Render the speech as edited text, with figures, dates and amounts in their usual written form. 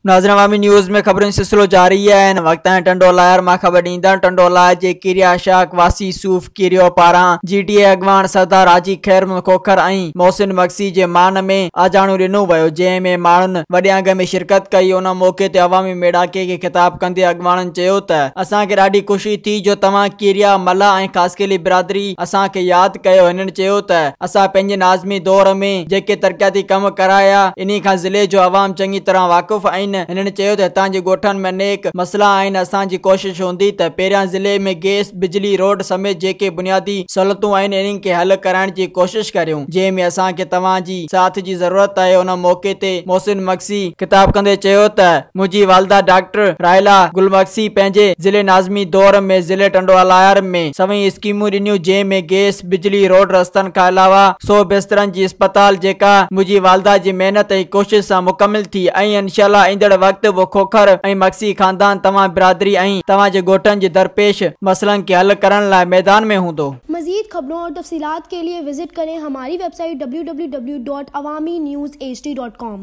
ناظرين عوامي نيوز ۾ خبرن جو سلسلو جاري آهي هن وقت تائين ٽنڊو الهيار مان خبر ڏيندڙ ٽنڊو الهيار جي ڪيريا شاخ واسي صوف ڪيريو پاران جي ڊي اي اڳواڻ سردار حاجي خير محمد کوکر ۽ محسن مگسي جي مان ۾ آجياڻو ڏنو ويو جنهن ۾ ماڻهن وڏي انگ ۾ شرڪت ڪئي ان موقعي تي عوامي ميڙاڪي کي خطاب ڪندي اڳواڻن چيو ته اسان کي ڏاڍي خوشي ٿي جو توهان ڪيريا ملاح ۽ خاصخيلي برادري اسان کي ياد ڪيو هنن چيو ته اسان پنهنجي ناظمي دور ۾ جيڪي ترقياتي ڪم ڪرايا انهي کان ضلعي جو عوام چڱي طرح واقف آهن هنن چيو ته هتان جي ڳوٺن ۾ انيڪ مسئلا آهن اسان جي ڪوشش هوندي ته پهريان ضلعي ۾ گيس بجلي روڊ سميت جيڪي بنيادي سهولتون آهن انهن کي حل ڪرائڻ جي ڪوشش ڪريون جنهن ۾ اسان کي توهان جي ساٿ جي ضرورت آهي ان موقعي تي محسن مگسي خطاب ڪندي چيو ته منهنجي والده ڊاڪٽر راحيله گل مگسي پنهنجي ضلعي ناظمي دور ۾ ضلعي ٽنڊوالهيار ۾ سوين اسڪيمون ڏنيون جنهن ۾ گيس، بجلي، روڊ رستن کان علاوه سو بسترن جي اسپتال جيڪا منهنجي والده جي محنت ۽ ڪوشش سان مڪمل ٿي ۽ انشاء الله ايندڙ وقت به کوکر ۽ مگسي خاندان توهان برادري ۽ توهان جي ڳوٺن جي درپيش مسئلن کي حل ڪرڻ لاء ميدان ۾ هوندو. मज़ीद खबरों और तफसीलात के लिए विज़िट करें हमारी वेबसाइट www.awamiNewsHD.com।